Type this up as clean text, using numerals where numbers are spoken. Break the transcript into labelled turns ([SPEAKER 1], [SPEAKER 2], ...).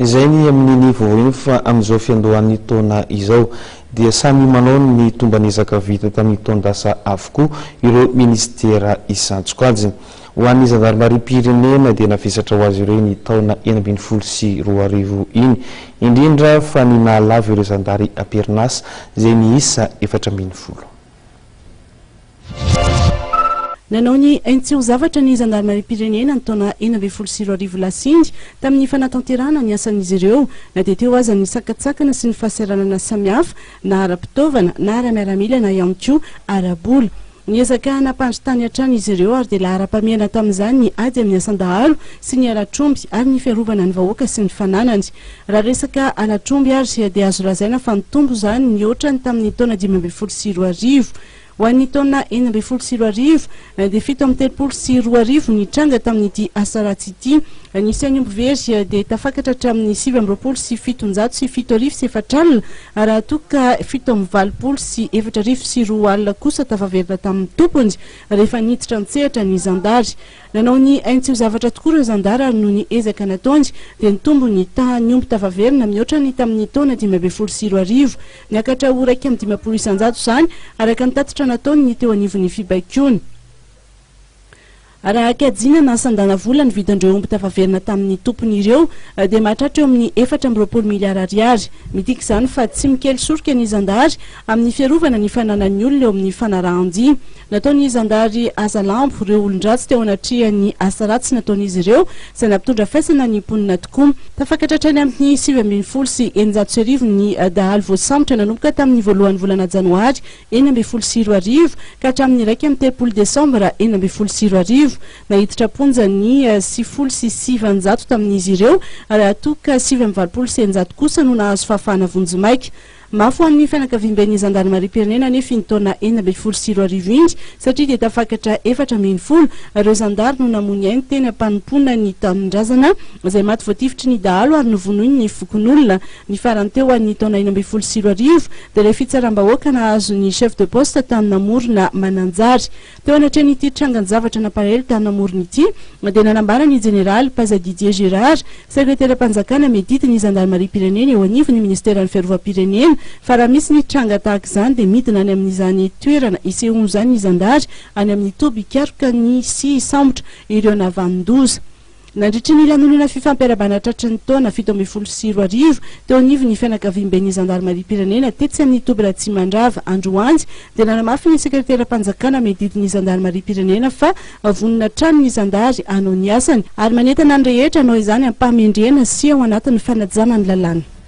[SPEAKER 1] Izay ny amin'iny vaovao iny fa amin'izao fiandohan'ny taona izao dia samy manao ny tomban'ezaka vita tamin'ny taon-dasa avokoa ireo minisitera isan-tsokajiny. Ho an'ny zandarimariam-pirenena dia navesatra ho azy ireo iny taona 2016 iny, indrindra fa ny nahalavo ireo zandary am-perinasa izay miisa 14.
[SPEAKER 2] Nanao ny ainy tsy ho zavatra ny zandarimariam-pirenena ny taona 2016 lasa iny tamin'ny fanatanterahana ny asan'izy ireo na dia teo aza ny sakantsakana sy ny fahasahiranana samihafa na ara-pitaovana na ara-miaramila na ihany koa ara-bola. Niezaka nampandry tany hatrany izy ireo ary dia laharam-pahamehana tamin'izany ny ady amin'ny asan-dahalo sy ny halatr'omby ary ny fiarovana ny vahoaka sy ny fananany. Raha resaka halatr'omby ary dia azo lazaina fa nitombo izany nihoatra ny tamin'ny taona 2015. Ho an'ny taona 2016 dia 2037 ny tranga tamin'ity asa ratsy ity. Ny isan'ny omby very dia tafakatra hatramin'ny 729,407 raha toa ka 287,280 kosa tafaverina tamin'ny tompony rehefa niditra an-tsehatra ny zandary. Nanao ny ainy tsy ho zavatra tokoa ireo zandary ary noho ny ezaka nataony dia nitombo ny tahan'ny omby tafaverina mihoatra ny tamin'ny taona 2015. Niakatra ho 51% izany, araka ny tatitra nataon'ny teo anivon'ny fibaikoana. Raha kajiana na sandana vola ny vidin'ireo omby tafaverina tamin'ny tompony ireo dia mahatratra eo amin'ny 24 miliara ariary. Midika izany fa tsy mikely soroka ny zandary amin'ny fiarovana ny fananan'ny olona eo amin'ny fanarahan-dia. Nataon'ny zandary hazalambo ireo olon-dratsy teo anatrehan'ny asa ratsy nataon'izy ireo, izay nampitondra faisana ny mponina tokoa. Tafakatra hatrany amin'ny 1619 ny dahalo voasambotra nanomboka tamin'ny voalohan'ny volana janoary 2016 ka hatramin'ny 31 desambra 2016. Naiditra am-ponja ny 990 tamin'izy ireo, raha toa ka 689 kosa no nahazo fahafahana vonjimaika. Mafy ho an'ny fianakaviamben'ny zandarimariam-pirenena anefa iny taona 2016 iny satria dia tafakatra 14 ireo zandary no namoy ny ainy teny am-panompoana ny tanindrazana izay maty voatifitry ny dahalo ary novonoin'ny fokonolona. Ny farany teo ho an'ny taona 2016 dia ilay fitsaram-bahoaka nahazo ny chef de poste tany Namorona Mananjary. Teo anatrehan'ity trangan-javatra nampalahelo tany Namorona ity dia nanambara ny jeneraly Paza Didier Gérard, sekreteram-panjakana miadidy ny zandarimariam-pirenena eo anivon'ny minisiteran'ny fiarovam-pirenena fa raha misy ny tranga tahaka izany dia midina any amin'izany toerana isehoan'izany ny zandary any amin'ny toby hikaroka ny sy hisambotra ireo nahavanon-doza. Nandritry ny lanonana fifampiarahabana tratry ny taona 2017 teo anivon'ny fianakaviamben'ny zandarimariam-pirenena tetsy amin'ny toby Ratsimandrava androany dia nanamafy ny sekreteram-panjakana miadidy ny zandarimariam-pirenena fa vonona hatrany ny zandary hanao ny asany ary manentana ny rehetra hanao izany am-pahamendrehana sy ao anatin'ny fanajana ny lalàna.